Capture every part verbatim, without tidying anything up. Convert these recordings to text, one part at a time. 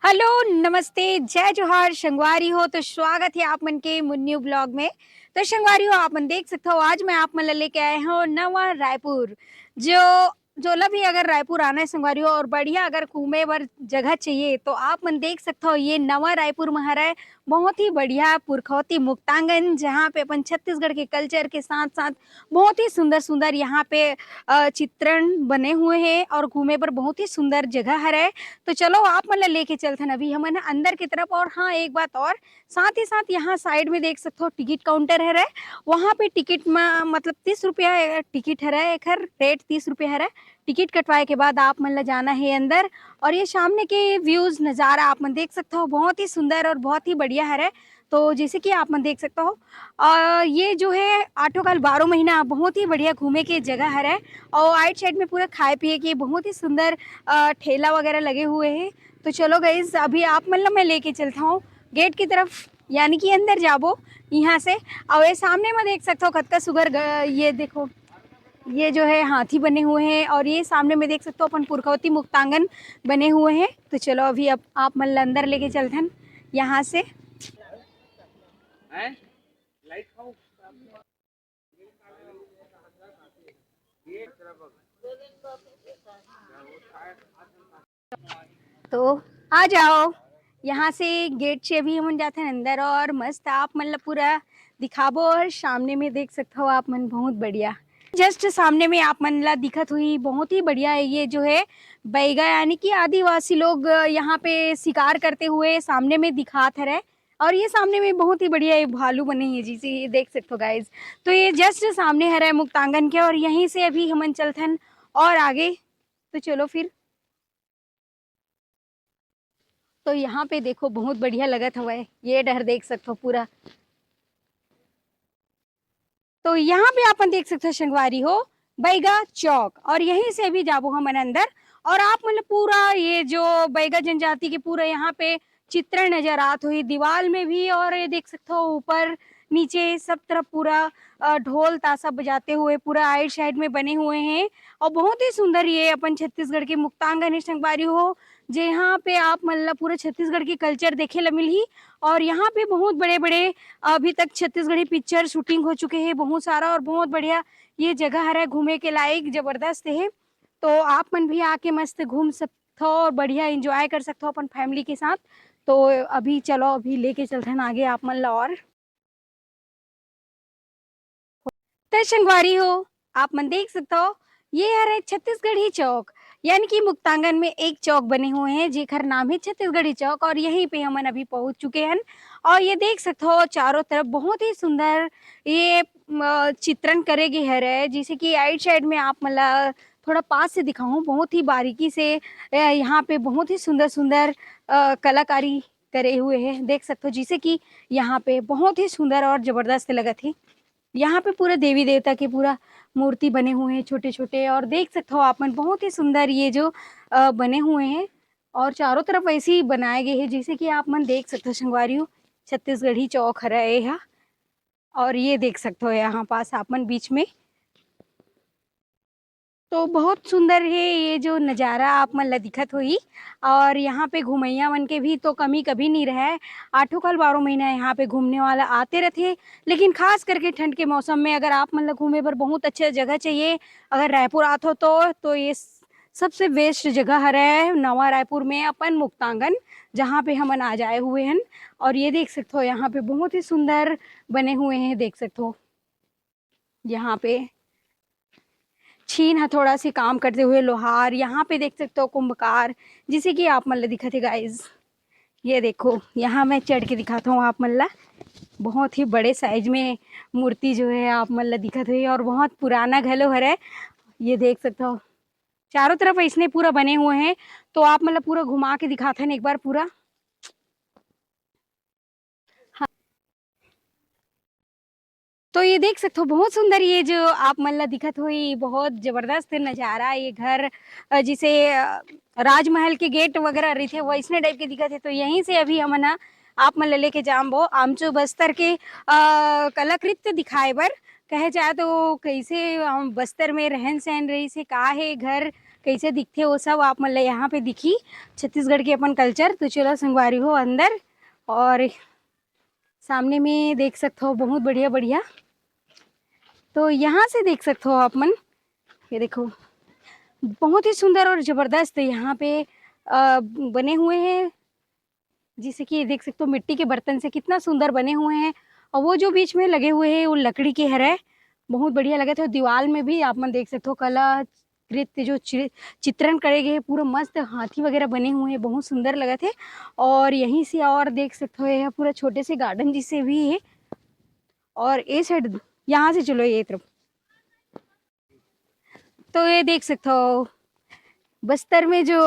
Hello, नमस्ते, जय जोहार संगवारी हो। तो स्वागत है आप मन के मुन्न्यू ब्लॉग में। तो संगवारी हो, आप मन देख सकते हो, आज मैं आप मन ला लेके आए हूँ नवा रायपुर। जो जोला भी अगर रायपुर आना है संगवारी हो और बढ़िया अगर घूमे बर जगह चाहिए, तो आप मन देख सकते हो, ये नवा रायपुर में हरे बहुत ही बढ़िया पुरखौती मुक्तांगन, जहाँ पे अपन छत्तीसगढ़ के कल्चर के साथ साथ बहुत ही सुंदर सुंदर यहाँ पे अ, चित्रण बने हुए हैं और घूमे बर बहुत ही सुंदर जगह हरे। तो चलो, आप मन ला लेके चलथन अभी हमन अंदर की तरफ। और हाँ, एक बात और, साथ ही साथ यहाँ साइड में देख सकते हो, टिकट काउंटर हरे, वहाँ पे टिकट में, मतलब, तीस रुपया टिकट हरे, एकर रेट तीस रुपया हरे। टिकट कटवाए के बाद आप मन ला जाना है अंदर। और ये सामने के व्यूज, नज़ारा आप मन देख सकते हो, बहुत ही सुंदर और बहुत ही बढ़िया हरे। तो जैसे कि आप मन देख सकते हो, अ, ये जो है आठों काल बारह महीना बहुत ही बढ़िया घूमे के जगह हरे। और आइट साइड में पूरा खाए पिए के बहुत ही सुंदर अ, ठेला वगैरह लगे हुए हैं। तो चलो गाइज, अभी आप मन ला मैं लेके चलता हूँ गेट की तरफ, यानी कि अंदर जाबो यहाँ से। और ये सामने में देख सकते हो, कतका सुघर ग-, ये देखो, ये जो है हाथी बने हुए हैं और ये सामने में देख सकते हो अपन पुरखौती मुक्तांगन बने हुए हैं। तो चलो, अभी अब आप मन ला अंदर लेके चलथन यहाँ से। तो आ जाओ, यहाँ से गेट से अभी हमन जाथन अंदर और मस्त आप मन ला पूरा दिखाबो। और सामने में देख सकते हो आप मन, बहुत बढ़िया, जस्ट सामने में आप मन ला दिखत हुई, बहुत ही बढ़िया है। ये जो है बैगा, यानी कि आदिवासी लोग यहाँ पे शिकार करते हुए सामने में दिखात हरे। और ये सामने में बहुत ही बढ़िया एक भालू बने है, जैसे ये देख सकते हो गाइज। तो ये जस्ट सामने हरे मुक्तांगन के, और यहीं से अभी हमन चलथन और आगे। तो चलो फिर। तो यहाँ पे देखो, बहुत बढ़िया लगत हवय, ये डहर देख सकते हो पूरा। तो यहाँ पे आप मन देख सकते हो संगवारी हो, बैगा चौक, और यहीं से अभी जाबो हमन अंदर। और आप मन पूरा ये जो बैगा जनजाति के पूरा यहाँ पे चित्रण नजर आत होही दीवाल में भी, और ये देख सकते हो ऊपर नीचे सब तरफ पूरा अ, ढोल ताशा बजाते हुए पूरा आइट साइड में बने हुए हैं। और बहुत ही सुंदर ये अपन छत्तीसगढ़ के मुक्तांगन है संगवारी हो, जहाँ पे आप मन ला पूरा छत्तीसगढ़ के कल्चर देखे ला मिलही। और यहाँ पे बहुत बड़े बड़े अभी तक छत्तीसगढ़ी पिक्चर शूटिंग हो चुके हैं बहुत सारा, और बहुत बढ़िया ये जगह हरे घूमे के लायक, जबरदस्त है। तो आप मन भी आके मस्त घूम सकथो और बढ़िया एंजॉय कर सकथो अपन फैमिली के साथ। तो अभी चलो, अभी लेके चलथन आगे आप मन ला। और तो संगवारी हो, आप मन देख सकते हो, ये हरे छत्तीसगढ़ी चौक, यानी कि मुक्तांगन में एक चौक बने हुए हैं जेकर नाम है छत्तीसगढ़ी चौक, और यहीं पे हमन अभी पहुंच चुके हैं। और ये देख सकते हो, चारों तरफ बहुत ही सुंदर ये अ, चित्रण करे गे हरे, जैसे कि आइट साइड में आप मन ला थोड़ा पास से दिखाऊं, बहुत ही बारीकी से अ, यहाँ पे बहुत ही सुंदर सुंदर अ, कलाकारी करे हुए हैं, देख सकते हो, जैसे कि यहाँ पे बहुत ही सुंदर और जबरदस्त लगत है। यहाँ पे पूरा देवी देवता के पूरा मूर्ति बने हुए हैं छोटे छोटे, और देख सकते हो आप मन, बहुत ही सुंदर ये जो अ, बने हुए हैं। और चारों तरफ ऐसे ही बनाए गए हैं, जैसे कि आप मन देख सकते हो संगवारी हो, छत्तीसगढ़ी चौक हरा है यहाँ। और ये देख सकते हो यहाँ पास आप मन बीच में, तो बहुत सुंदर है ये जो नज़ारा आप मन ला दिखत होही। और यहाँ पे घुमैया मन के भी तो कमी कभी नहीं रहे, आठों काल बारह महीना यहाँ पे घूमने वाला आते रहते। लेकिन खास करके ठंड के मौसम में अगर आप मन ला घूमे बर बहुत अच्छा जगह चाहिए, अगर रायपुर आत हो तो, तो ये स-, सबसे बेस्ट जगह हरे नवा रायपुर में अपन मुक्तांगन, जहाँ पे हमन आ जाए हुए हैं। और ये देख सकते हो, यहाँ पे बहुत ही सुंदर बने हुए हैं, देख सकते हो। यहाँ पे छीन हथौड़ा से काम करते हुए लोहार, यहाँ पे देख सकते हो कुंभकार, जिसे कि आप मन ला दिखत है गाइज। ये देखो, यहाँ मैं चढ़ के दिखाता हूँ आप मन ला, बहुत ही बड़े साइज में मूर्ति जो है आप मन ला दिखत हुई, और बहुत पुराना घलो हरे। ये देख सकते हो, चारों तरफ इसने पूरा बने हुए हैं। तो आप मन ला पूरा घुमा के दिखाते हैं एक बार पूरा। हाँ। तो ये देख सकते हो, बहुत सुंदर ये जो आप मन ला दिखत होही, बहुत जबरदस्त नजारा ये घर, अ, जिसे, अ, राजमहल के गेट वगैरह रहिथे, वैसने टाइप के दिखत है। तो यहीं से अभी हमन ह आप मन ला लेके जाम्बो आमचो बस्तर के, अ, कलाकृत्य दिखाए बर। कहे जाए तो कैसे, अ, बस्तर में रहन सहन रहिस हे, का हे घर, कैसे दिखथे वो सब आप मन ला यहाँ पे दिखी, छत्तीसगढ़ के अपन कल्चर। तो चलो संगवारी हो अंदर, और सामने में देख सकथो बहुत बढ़िया बढ़िया। तो यहाँ से देख सकथो आप मन, ये देखो बहुत ही सुंदर और जबरदस्त यहाँ पे अ, बने हुए हैं, जैसे कि देख सकते हो मिट्टी के बर्तन से कितना सुंदर बने हुए हैं। और वो जो बीच में लगे हुए हैं वो लकड़ी के हरे, बहुत बढ़िया लगे थे। दीवार में भी आप मन देख सकते हो कला कृत्य जो चि-, चित्रण करे गए हैं, पूरा मस्त हाथी वगैरह बने हुए हैं, बहुत सुंदर लगे थे। और यहीं से और देख सकते हो ये पूरा छोटे से गार्डन जैसे भी है। और ये साइड यहाँ से चलो ये तरफ, तो ये देख सकते हो बस्तर में जो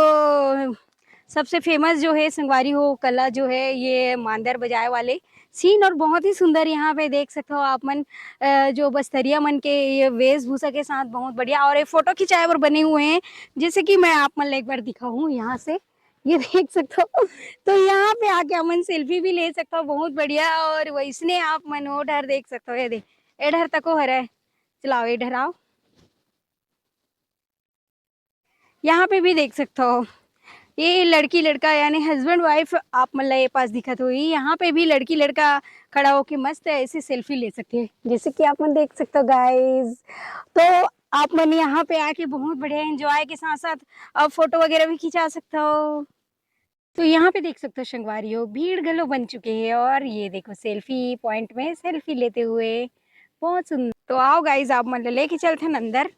सबसे फेमस जो है संगवारी हो कला जो है ये मांदर बजाए वाले सीन। और बहुत ही सुंदर यहाँ पे देख सकते हो आप मन अ, जो बस्तरिया मन के ये वेशभूषा के साथ बहुत बढ़िया। और ये फोटो खिंचाए बर बने हुए हैं, जैसे कि मैं आप मन ला एक बार दिखाऊँ यहाँ से, ये देख सकते हो। तो यहाँ पे आके अपन सेल्फी भी ले सकते हो, बहुत बढ़िया। और वैसने आप मन वो डर देख सकते हो, ये देख, ए डर तको हरे, चलाओ ए डर आओ। यहाँ पे भी देख सकते हो ये लड़की लड़का यानी हस्बैंड वाइफ आप मन ला ये पास दिखत होही। यहाँ पे भी लड़की लड़का खड़ा होके मस्त ऐसे सेल्फी ले सकते हैं, जैसे कि आप मन देख सकते हो गाइस। तो आप मन यहाँ पे आके बहुत बढ़िया एंजॉय के साथ साथ अब फोटो वगैरह भी खिंचा सकते हो। तो यहाँ पे देख सकते हो संगवारी हो भीड़ घलो बन चुके हैं और ये देखो सेल्फी पॉइंट में सेल्फी लेते हुए बहुत सुंदर। तो आओ गाइस आप मन ला लेके चलथन अंदर।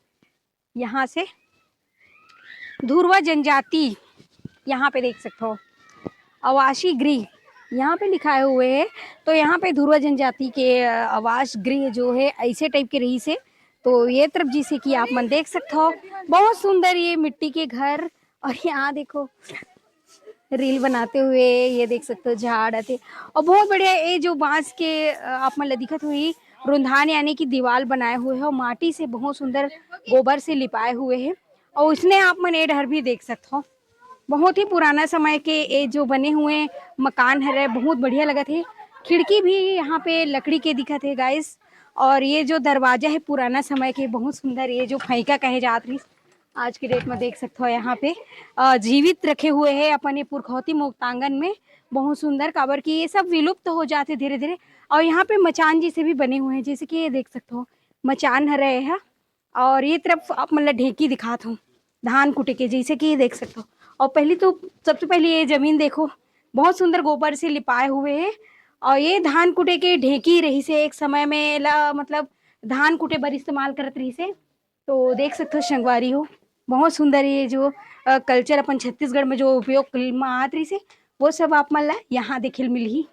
यहाँ से धुरवा जनजाति यहाँ पे देख सकते हो आवासीय गृह यहाँ पे लिखाए हुए है। तो यहाँ पे धुरवा जनजाति के अ, आवास गृह जो है ऐसे टाइप के रही से। तो ये तरफ जैसे कि आप मन देख सकते हो बहुत सुंदर ये मिट्टी के घर। और यहाँ देखो रील बनाते हुए ये देख सकते हो झाड़ आते। और बहुत बढ़िया ये जो बांस के अ, आप मन ला दिखत हुई रुंधान यानी कि दीवाल बनाए हुए है और माटी से बहुत सुंदर गोबर से लिपाए हुए है। और उसने आप मन ए डहर भी देख सकते हो बहुत ही पुराना समय के ये जो बने हुए मकान हरे बहुत बढ़िया लगत है। खिड़की भी यहाँ पे लकड़ी के दिखत है गाइस। और ये जो दरवाजा है पुराना समय के बहुत सुंदर, ये जो फैका कहे जात रही आज के डेट में देख सकते हो यहाँ पे अ, जीवित रखे हुए हैं अपन ये पुरखौती मोक्तांगन में। बहुत सुंदर काबर कि ये सब विलुप्त हो जाते धीरे धीरे। और यहाँ पे मचान जैसे भी बने हुए हैं जैसे कि ये देख सकते हो मचान हरे है। और ये तरफ आप मतलब ढेंकी दिखात हूँ धान कूटे के जैसे कि ये देख सकते हो। और पहली तो सबसे पहले ये जमीन देखो बहुत सुंदर गोबर से लिपाए हुए है। और ये धान कूटे के ढेंकी रही से एक समय में ला मतलब धान कूटे बर इस्तेमाल करत रही से। तो देख सकते हो संगवारी हो बहुत सुंदर ये जो कल्चर अपन छत्तीसगढ़ में जो उपयोग म आत रही से वो सब आप मन ला यहाँ देखे ल मिलही।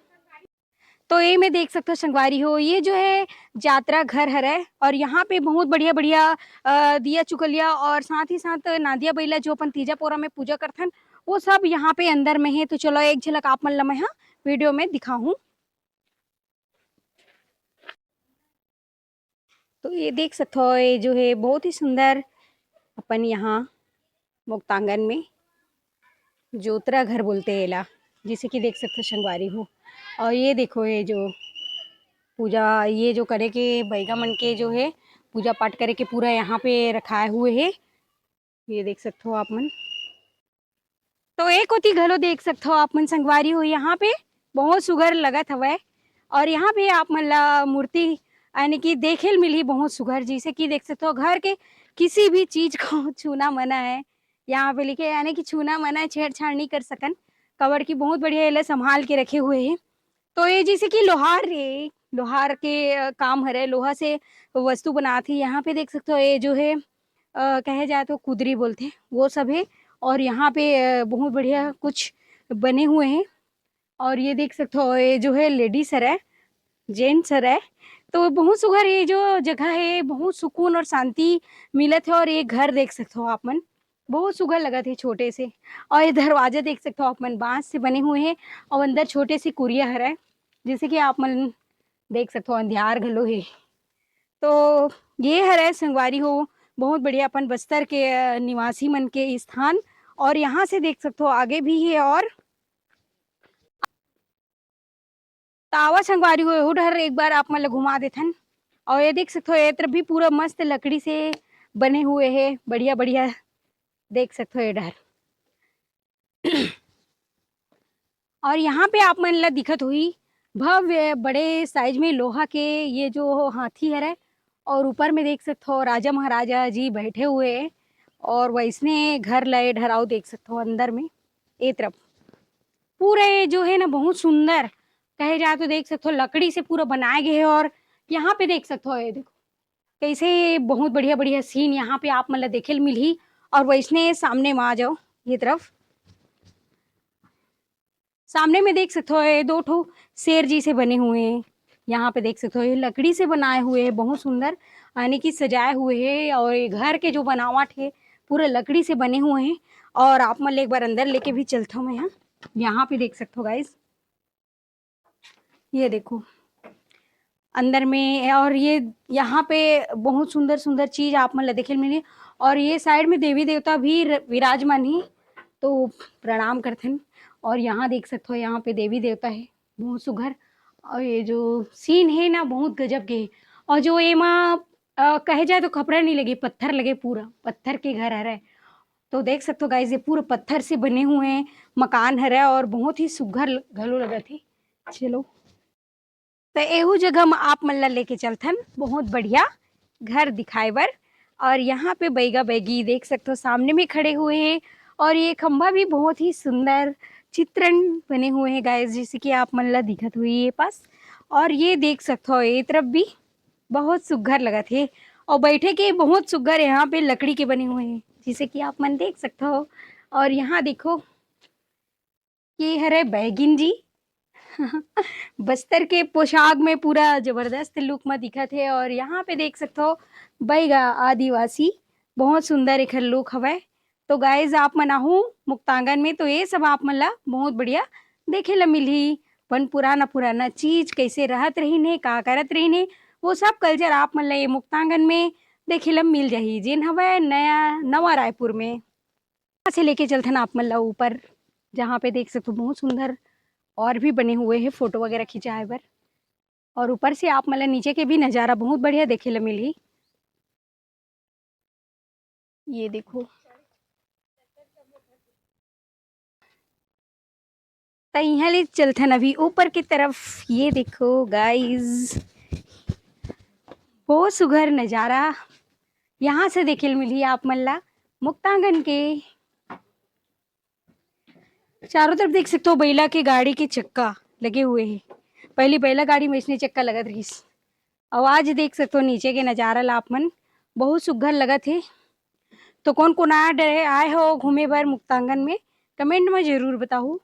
तो ये में देख सकते हो संगवारी हो ये जो है जात्रा घर हरे और यहाँ पे बहुत बढ़िया बढ़िया अ, दिया चुकलिया और साथ ही साथ नांदिया बैला जो अपन तीजा पोरा में पूजा करथन वो सब यहाँ पे अंदर में है। तो चलो एक झलक आप मन ला मैं हाँ वीडियो में दिखाहूँ। तो ये देख सकते हो ये जो है बहुत ही सुंदर अपन यहाँ मुक्तांगन में जोतरा घर बोलते हैं एला, जैसे कि देख सकते हो संगवारी हो। और ये देखो ये जो पूजा ये जो करे के बैगा मन के जो है पूजा पाठ करे के पूरा यहाँ पे रखाए हुए है। ये देख सकते हो आप मन। तो एक ओती घलो देख सकते हो आप मन संगवारी हो यहाँ पे बहुत सुघर लगत हवय। और यहाँ पे आप मन ला मूर्ति यानी कि देखे ल मिलही बहुत सुघर जैसे कि देख सकते हो घर के किसी भी चीज को छूना मना है। यहाँ पे लिखे यानी कि छूना मना है छेड़छाड़ नहीं कर सकन। कवर की बहुत बढ़िया एला संभाल के रखे हुए है। तो ये जैसे कि लोहार रे लोहार के अ, काम हरे लोहा से वस्तु बनात हे। यहाँ पे देख सकते हो ये जो है अ, कहे जाए तो कुदरी बोलते हैं वो सब है। और यहाँ पे अ, बहुत बढ़िया कुछ बने हुए हैं। और ये देख सकते हो ये जो है लेडीज हरे जेंट्स हरे। तो बहुत सुघर ये जो जगह है बहुत सुकून और शांति मिलत है। और ये घर देख सकते हो आप मन बहुत सुघर लगत है छोटे से। और ये दरवाजा देख सकते हो आप मन बांस से बने हुए हैं। और अंदर छोटे से कुरिया हरे जैसे कि आप मन देख सकते हो अंधियार घलो है। तो ये हरे संगवारी हो बहुत बढ़िया अपन बस्तर के अ, निवासी मन के स्थान। और यहाँ से देख सकते हो आगे भी है और तावा संगवारी हो एहू डहर एक बार आप मन ल घुमा देथन। और ये देख सकते हो ये तरफ भी पूरा मस्त लकड़ी से बने हुए है बढ़िया बढ़िया देख सकथो ये डहर। और यहाँ पे आप मन ला दिखत होही भव्य बड़े साइज में लोहा के ये जो हाथी हरे, और ऊपर में देख सकथो राजा महाराजा जी बैठे हुए हैं। और वैसने घर ला ये डहर देख सकथो अंदर में, ए तरफ पूरे जो है ना बहुत सुंदर कहे जाए तो देख सकथो लकड़ी से पूरा बनाए गए है। और यहाँ पे देख सकथो ये देखो कैसे बहुत बढ़िया बढ़िया सीन यहाँ पे आप मन ला देखे ल मिलही। और वैसने सामने में आ जाओ ये तरफ, सामने में देख सकते हो ये दो ठो शेर जी से बने हुए हैं। यहाँ पे देख सकते हो ये लकड़ी से बनाए हुए हैं, बहुत सुंदर यानी कि सजाए हुए हैं। और ये घर के जो बनावट है पूरा लकड़ी से बने हुए हैं। और आप मन ल एक बार अंदर लेके भी चलता हूँ मैं। यहाँ यहाँ पे देख सकते हो गाइस, ये देखो अंदर में। और ये यहाँ पे बहुत सुंदर सुंदर चीज आप मन ला देखे ल मिली। और ये साइड में देवी देवता भी र- विराजमान ही, तो प्रणाम करथन। और यहाँ देख सकते हो यहाँ पे देवी देवता है बहुत सुघर। और ये जो सीन है ना बहुत गजब के है। और जो एमा अ, कहे जाए तो खपड़ा नहीं लगे, पत्थर लगे, पूरा पत्थर के घर हरे। तो देख सकते हो गाइस ये पूरा पत्थर से बने हुए हैं मकान हरे और बहुत ही सुघर ल- घलो लगत है। चलो तो एहू जगह म आप मन ला लेके चलथन बहुत बढ़िया घर दिखाए बर। और यहाँ पे बैगा बैगी देख सकते हो सामने में खड़े हुए हैं। और ये खंभा भी बहुत ही सुंदर चित्रण बने हुए हैं गाइस, जैसे कि आप मन ला दिखत हुई ये पास। और ये देख सकते हो ये तरफ भी बहुत सुघर लगत हे। और बैठे के बहुत सुघर यहाँ पे लकड़ी के बने हुए हैं जैसे कि आप मन देख सकते हो। और यहाँ देखो ये हरे बैगिन जी बस्तर के पोशाक में पूरा जबरदस्त लुक में दिखत हे। और यहाँ पे देख सकते हो बैगा आदिवासी बहुत सुंदर एखर लुक हवय। तो गाइस आप मन आहू मुक्तांगन में तो ये सब आप मन ला बहुत बढ़िया देखे ला मिलही। अपन पुराना पुराना चीज कैसे रहत रहिन हे, का करत रहिन हे, वो सब कल्चर आप मन ला ये मुक्तांगन में देखे ला मिल जाही, जेन हवय नया नवा रायपुर में। यहाँ से लेके चलथन आप मन ला ऊपर, जहाँ पे देख सकते हो बहुत सुंदर और भी बने हुए हैं फोटो वगैरह खिंचाए बर। और ऊपर से आप मन ला नीचे के भी नजारा बहुत बढ़िया देखे ला मिलही। ये देखो त इहाँ ले चलथन अभी ऊपर की तरफ। ये देखो गाइस बहुत सुघर नजारा यहाँ से देखे ल मिलही आप मन ला मुक्तांगन के। चारों तरफ देख सकते हो बैला के गाड़ी के चक्का लगे हुए हैं। पहली बैला गाड़ी में इसने चक्का लगत रहिस। और आज देख सकते हो नीचे के नजारा ला आप मन बहुत सुघर लगत हे। तो कौन कौन आए डरे आए हो घूमे बर मुक्तांगन में कमेंट में जरूर बताहू।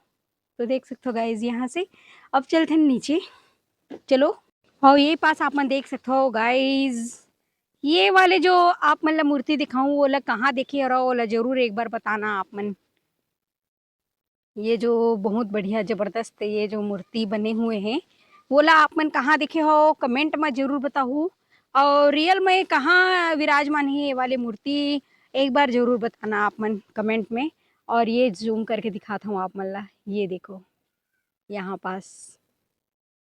तो देख सकते हो गाइस यहाँ से अब चलथन नीचे। चलो और ये पास आप मन देख सकते हो गाइस ये वाले जो आप मन ला मूर्ति दिखाऊं वो ला कहाँ देखे और वो ला जरूर एक बार बताना आप मन। ये जो बहुत बढ़िया जबरदस्त ये जो मूर्ति बने हुए हैं वो ला आप मन कहाँ देखे हो कमेंट में जरूर बताहू। और रियल में कहाँ विराजमान है ये वाले मूर्ति एक बार जरूर बताना आप मन कमेंट में। और ये जूम करके दिखाता हूँ आप मन ला, ये देखो यहाँ पास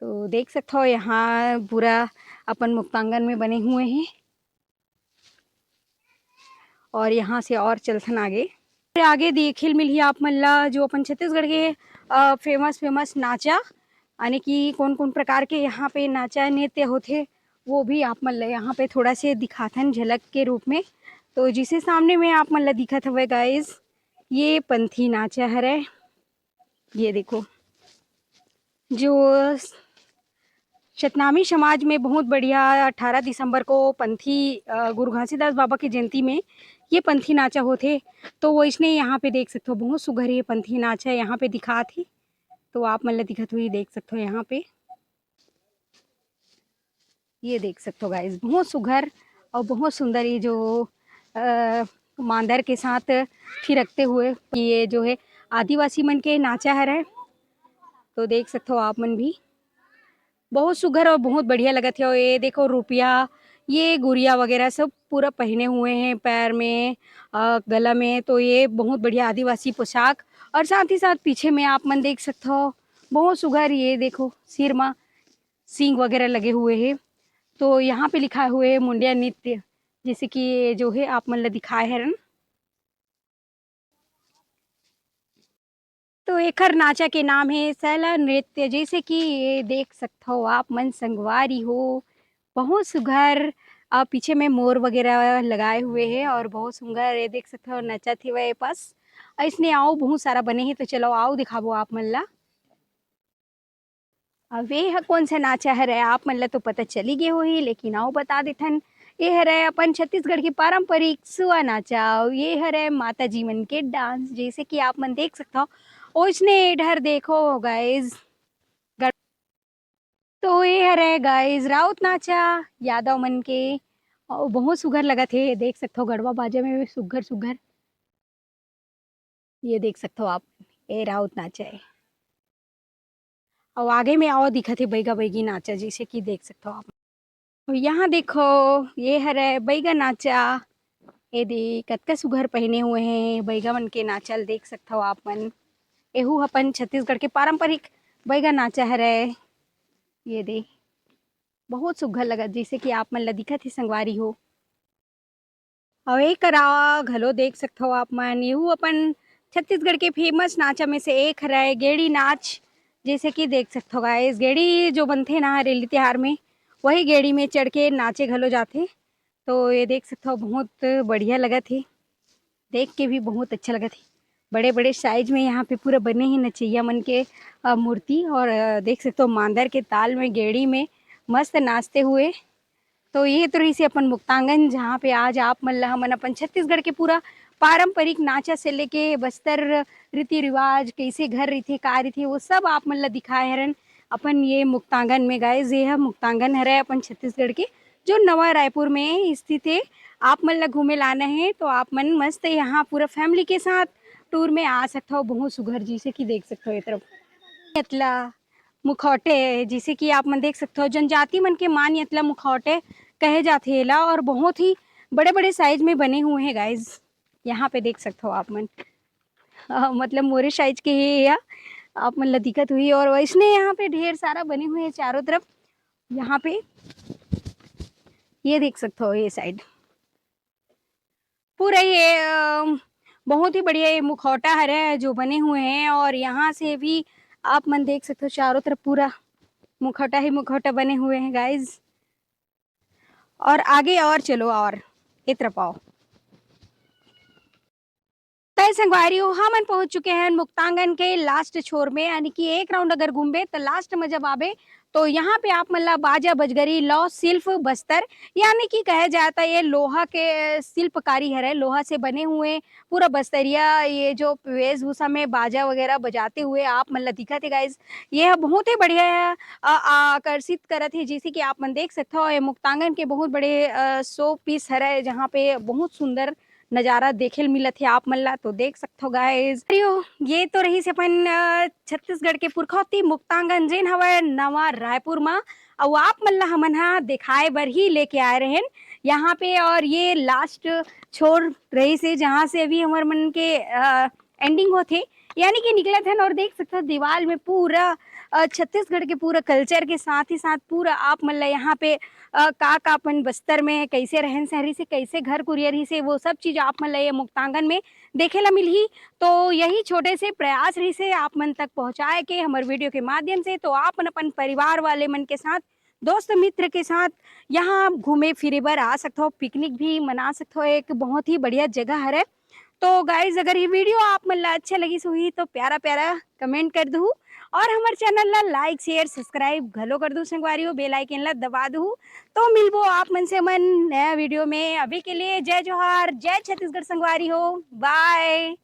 तो देख सकते हो यहाँ पूरा अपन मुक्तांगन में बने हुए हैं। और यहाँ से और चलथन आगे, फिर आगे देखे ल मिलही आप मन ला जो अपन छत्तीसगढ़ के फेमस फेमस नाचा यानी कि कौन कौन प्रकार के यहाँ पे नाचा नृत्य होथे वो भी आप मन ला यहाँ पे थोड़ा से दिखाथन झलक के रूप में। तो जिसे सामने में आप मन ला दिखत हवे गाइस ये पंथी नाचा हरे। ये देखो जो सतनामी समाज में बहुत बढ़िया अठारह दिसंबर को पंथी गुरु घासीदास बाबा की जयंती में ये पंथी नाचा होथे। तो वैसने यहाँ पे देख सकते हो बहुत सुघर ये पंथी नाचा यहाँ पे दिखात हे। तो आप मन ला दिखत हुई देख सकते हो यहाँ पे ये देख सकते हो गाइस बहुत सुघर और बहुत सुंदर ये जो आ, मांदर के साथ थिरकते हुए ये जो है आदिवासी मन के नाचा हरे। तो देख सकते हो आप मन भी बहुत सुघर और बहुत बढ़िया लगत हे। और ये देखो रुपया ये गुरिया वगैरह सब पूरा पहने हुए हैं पैर में आ, गला में। तो ये बहुत बढ़िया आदिवासी पोशाक और साथ ही साथ पीछे में आप मन देख सकते हो बहुत सुघर ये देखो सिर मा सींग वगैरह लगे हुए हैं। तो यहाँ पे लिखा हुए है मुंडिया नृत्य जैसे कि ये जो है आप मन ला दिखाए हरन। तो एखर नाचा के नाम हे सैला नृत्य, जैसे कि ये देख सकथो आप मन संगवारी हो, बहुत सुघर। अ, पीछे में मोर वगैरह लगाए हुए हे और बहुत सुघर ये देख सकथो नचत हेवय ए पास। अइसने अउ बहुत सारा बने हे, तो चलो अउ दिखाबो आप मन ला। अब ये ह कोन से नाचा हरे, आप मन ला तो पता चली गे होही, लेकिन अउ बता देथन, ये हरे अपन छत्तीसगढ़ के पारंपरिक सुआ नाचा, अउ ये हरे माता जी मन के डांस, जैसे कि आप मन देख सकथव, ओइसने ए डहर देखो गाइस। तो ये हरे गाइस राउत नाचा, यादव मन के, अउ बहुत सुघर लगत हे, देख सकथव गड़वा बाजा में भी सुघर सुघर, ये देख सकथव आप, ए राउत नाचा हे। अउ आगे में अउ दिखत हे बैगा बैगी नाचा, जैसे कि देख सकथव आप। अउ यहाँ देखो, ये हरे बैगा नाचा, ये दे कतका सुघर पहने हुए हैं बैगा मन के नाचा ल देख सकथव आप मन। एहू अपन छत्तीसगढ़ के पारंपरिक बैगा नाचा हरे। ये दे बहुत सुघर लगत, जैसे कि आप मन ला दिखत हे संगवारी हो। अउ एक करा घलो देख सकथव आप मन, एहू अपन छत्तीसगढ़ के फेमस नाचा में से एक हरय गेड़ी नाच। जैसे कि देख सकथव गाइस, गेड़ी जो बनथे ना हरेली तिहार में, वही गेड़ी में चढ़ के नाचे घलो जाथे। तो ये देख सकथव बहुत बढ़िया लगत हे, देख के भी बहुत अच्छा लगत हे। बड़े-बड़े साइज में यहाँ पे पूरा बने हे नचैया मन के, अ, मूर्ति और, अ, देख सकथव मांदर के ताल में गेड़ी में मस्त नाचते हुए। तो ये तो रहिसे अपन मुक्तांगन, जहाँ पे आज आप मन ला हमन अपन छत्तीसगढ़ के पूरा पारंपरिक नाचा से लेके बस्तर रीति रिवाज, कैसे घर रहिथे, का रहिथे, वो सब आप मन ला दिखाए हरन अपन ये मुक्तांगन में। गाइस, ये ह मुक्तांगन हरे अपन छत्तीसगढ़ के, जो नवा रायपुर में स्थित हे। आप मन ला घूमे लाना हे तो आप मन मस्त यहाँ पूरा फैमिली के साथ टूर में आ सकथव। बहुत सुघर, जैसे कि देख सकथव ये तरफ एतला मुखौटे, जैसे कि आप मन देख सकथव जनजाति मन के मान एतला मुखौटे कहे जाथे एला, और बहुत ही बड़े-बड़े साइज में बने हुए हैं गाइस। यहाँ पे देख सकथव आप मन, अ, मतलब मोरे साइज के हे या आप मन ला दिखत हुई। और वैसने यहाँ पे ढेर सारा बने हुए हैं चारों तरफ। यहाँ पे ये देख सकथव ये साइड पूरा ये, अ, बहुत ही बढ़िया ये मुखौटा हरे जो बने हुए हैं, और यहाँ से भी आप मन देख सकथव चारों तरफ पूरा मुखौटा ही मुखौटा बने हुए हैं गाइस। और आगे और चलो और ए तरफ आओ। तय संगवारी हो, हमन पहुंच चुके हैं मुक्तांगन के लास्ट छोर में, यानी कि एक राउंड अगर घूमबे तो लास्ट में जब आबे तो यहाँ पे आप मन ला बाजा बजगरी लौ शिल्प बस्तर, यानी कि कहे जाता ये लोहा के शिल्पकारी हरे, लोहा से बने हुए पूरा बस्तरिया, ये जो वेशभूषा में बाजा वगैरह बजाते हुए आप मन ला दिखत हे गाइस। ये ह बहुत ही बढ़िया, अ, आकर्षित करत हे, जैसे कि आप मन देख सकथव ये मुक्तांगन के बहुत बड़े, अ, शो पीस हरे, जहाँ पे बहुत सुंदर नजारा देखे ल मिलत हे आप मन ला। तो देख सकथव गाइस, अरे ओ, ये तो रहिस अपन, अ, छत्तीसगढ़ के पुरखौती मुक्तांगन, जेन हवय नवा रायपुर मा। अउ आप मन ला हमन हा दिखाए बर ही लेके आए रहेन यहाँ पे। और ये लास्ट छोर रहिस हे, जहाँ से अभी हमर मन के, अ, एंडिंग होथे, यानी कि निकलत हन। और देख सकथव दीवाल में पूरा, अ, छत्तीसगढ़ के पूरा कल्चर के साथ ही साथ पूरा आप मन ला यहाँ पे, अ, का का अपन बस्तर में कैसे रहन सहन रहिस हे, कैसे घर कुरिया रहिस हे, वो सब चीज आप मन ला ये मुक्तांगन में देखे ला मिलही। तो यही छोटे से प्रयास रहिस हे आप मन तक पहुँचाए के हमर वीडियो के माध्यम से। तो आप मन अपन परिवार वाले मन के साथ, दोस्त मित्र के साथ यहाँ घूमे फिरे बर आ सकथव, पिकनिक भी मना सकथव। एक बहुत ही बढ़िया जगह हरे। तो गाइस, अगर ये वीडियो आप मन ला अच्छा लगिस होही तो प्यारा प्यारा कमेंट कर दहू, और हमर चैनल ला लाइक शेयर सब्सक्राइब घलो कर दहू संगवारी हो, बेल आइकन ला दबा दहू। तो मिलबो आप मन से मन नया वीडियो में। अभी के लिए जय जोहार, जय छत्तीसगढ़ संगवारी हो, बाय।